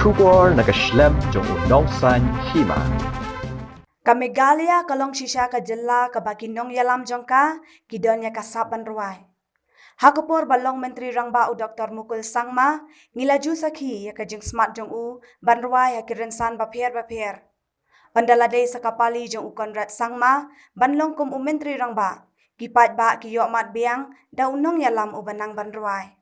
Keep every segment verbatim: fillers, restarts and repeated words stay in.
Khubor na ka shlem jong u nongsan hima. Ka Meghalaya ka long shisha ka jylla kaba ki nongïalam jong ka ki don ïa ka sap ban rwai. Ha ka por ba long Myntri Rangbah u Doctor Mukul Sangma, ngi la ju sakhi ïa ka jingsmat jong u ban rwai ha ki rynsan bapher bapher. Ynda la dei sa ka pali jong u Conrad Sangma ban long kum u Myntri Rangbah, ki paidbah ki ïohmad biang da u nongïalam uba nang ban rwai.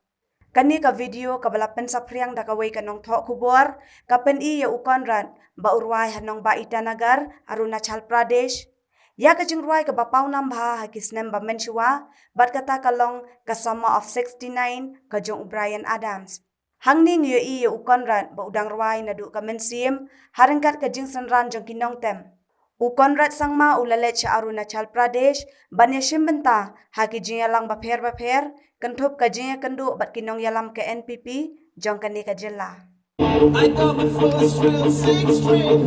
Kane ka video kaba la pynsaphriang da kawei ka nongthoh khubor ka pyni ïa u Conrad ba u rwai ha nongbah Itanagar, Arunachal Pradesh, ïa ka jingrwai kaba pawnam bha ha ki snem ba mynshuwa, bad kata ka long ka Summer of sixty-nine ka jong u Bryan Adams. Hangne ngi ïohi ïa u Conrad ba u dang rwai naduh ka mynsiem, ha ryngkat ka jingsynran jong ki nongtem. U Conrad Sangma u la leit sha Arunachal Pradesh ban ïashim bynta ha ki jingïalang bapher bapher, kynthup ka jingïakynduh bad ki nongïalam ka N P P jong kane ka jylla. I got my first real six string.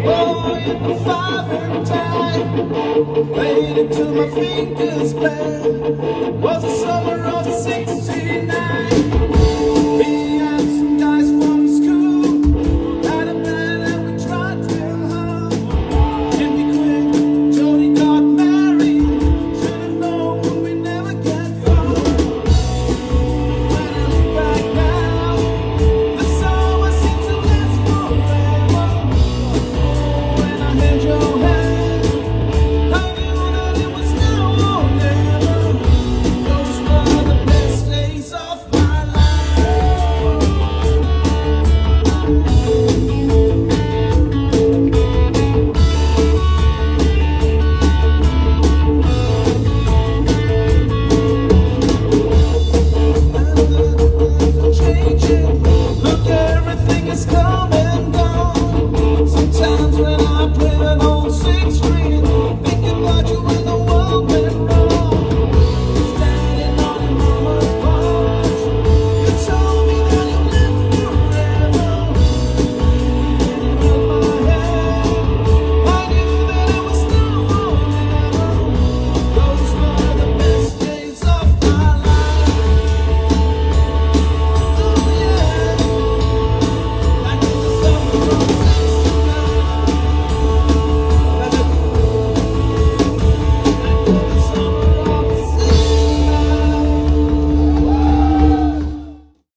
Oh, in the five and time. Played it till my fingers bled. Was the summer of sixty-nine.